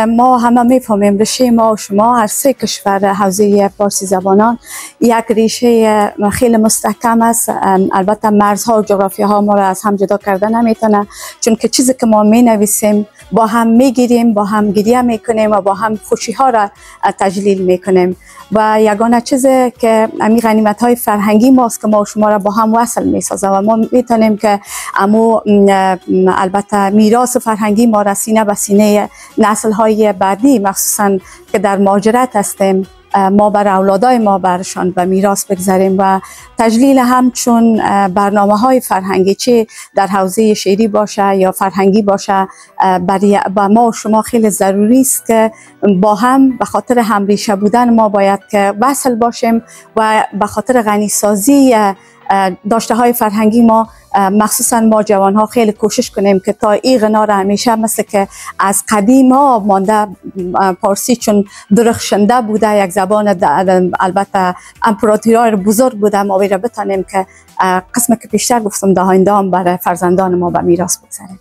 ما همه میفهمیم ریشه ما و شما هر سه کشور حوزه فارسی زبانان یک ریشه خیلی مستحکم است. البته مرزها و جغرافی ها ما را از هم جدا کرده نمیتونه، چون که چیزی که ما می نویسیم با هم میگیریم، با هم گریه میکنیم و با هم خوشی ها را تجلیل میکنیم و یگانه چیزی که امی غنیمت های فرهنگی ماست که ما و شما را با هم وصل میسازه و ما میتونیم که امو البته میراث فرهنگی ما را سینه به سینه نسل های بعدی، مخصوصا که در مهاجرت هستیم، ما بر اولادای ما برشان به میراث بگذاریم و تجلیل همچون برنامه های فرهنگی، چه در حوزه شعری باشه یا فرهنگی باشه، برای با ما و شما خیلی ضروری است که با هم به خاطر همریشه بودن ما باید که وصل باشیم و به خاطر غنیسازی داشته های فرهنگی ما، مخصوصا ما جوان ها، خیلی کوشش کنیم که تا این غنا را همیشه مثل که از قدیم ها مانده، پارسی چون درخشنده بوده، یک زبان البته امپراتوری بزرگ بوده، ما را بتانیم که قسم که پیشتر گفتم ده آینده هم برای فرزندان ما به میراث بگذاریم.